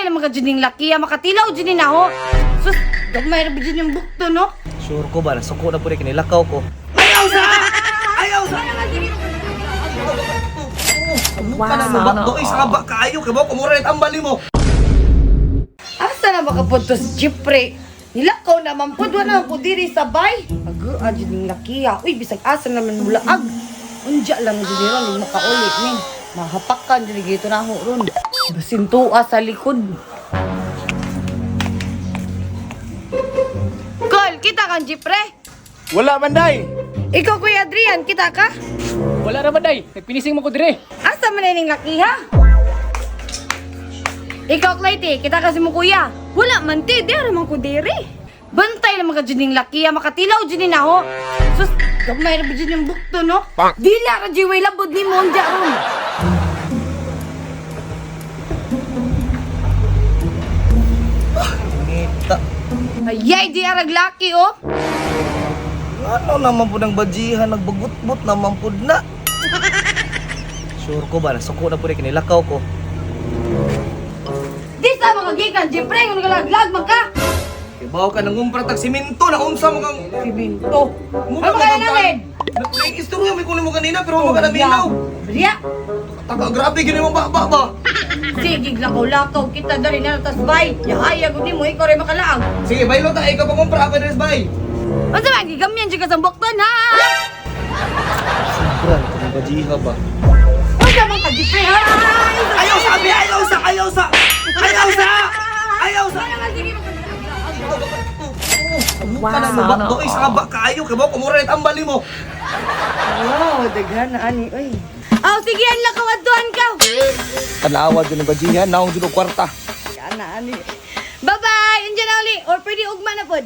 naman ka dyan yung laki, ah. Makatilaw dyan ni naho. Sus, gamay ra ba dyan yung bukto, no? Sure ko ba, nasuko na po rin, kinilakaw ko. Ayaw sa! Ayaw sa! Wow. Ka na mo ba? Doy sa ba kaayo kay mo kumura ang bali mo. Asa na makapunto si Jeffrey? Nilakaw naman po, wala naman po diri sabay. Ag, adyo ning lakiya. Uy, bisag asa naman mulaag. Unja lang dyan ron, hindi makaulit ni. Mahapakan dyan gito na ako ron. Basintua sa likod. Kol, kita kang Jeffrey? Wala man day. Ikaw, Kuya Adrian, kita ka? Wala ra ba day? Nagpinising mo ko dire. Asa man ning laki ha? Ikaw, Clytie, kita kasi mo kuya. Wala man ti, di man ko diri. Bantay naman ka dyan ning laki, ah. Makatilaw dyan ni naho. Sus, gamay ra ba dyan yung bukto, no? Dila ra jiway labod ni mo ang ron. Nita. Ayay, di arag laki, oh. Ano naman po ng bajihan, nagbagutbot naman po na. Sure ko ba, nasuko na po rin, kinilakaw ko. Di sa mga gikan, Jeffrey, kung nagalaglag man ka. Kibaw ka nang umpra tag simento na unsa mo kang Siminto. Mura Ano kaya namin? Nag-istorya may kunin mo kanina pero mo ka naminaw. Riya. Taka grabe gini mo ba ba ba. Sige, lakaw-lakaw kita dali na tas bay. Yahaya gud nimo ikaw ray makalaag. Sige, baylo ta ikaw pang umpra ako dres bay. Unsa man gigamyan jud ka sa bukton ha? Sobra na itong bajiha ba? Unsa man ka Jeffrey ha? Ayaw sa abi, ayaw sa, ayaw sa. Ayaw sa! Ayaw sa! Wow. Ka na mo ba? Doy sa ba kaayo kay mo kumura ang bali mo. Wow, daghan na ani oy. Aw sige ang lakaw adtuan ka. Tanawa dyan ang bajihan, naong dyan ang kwarta. Ana ani. Bye-bye. Andiyan na uli or pwede ugma na pod.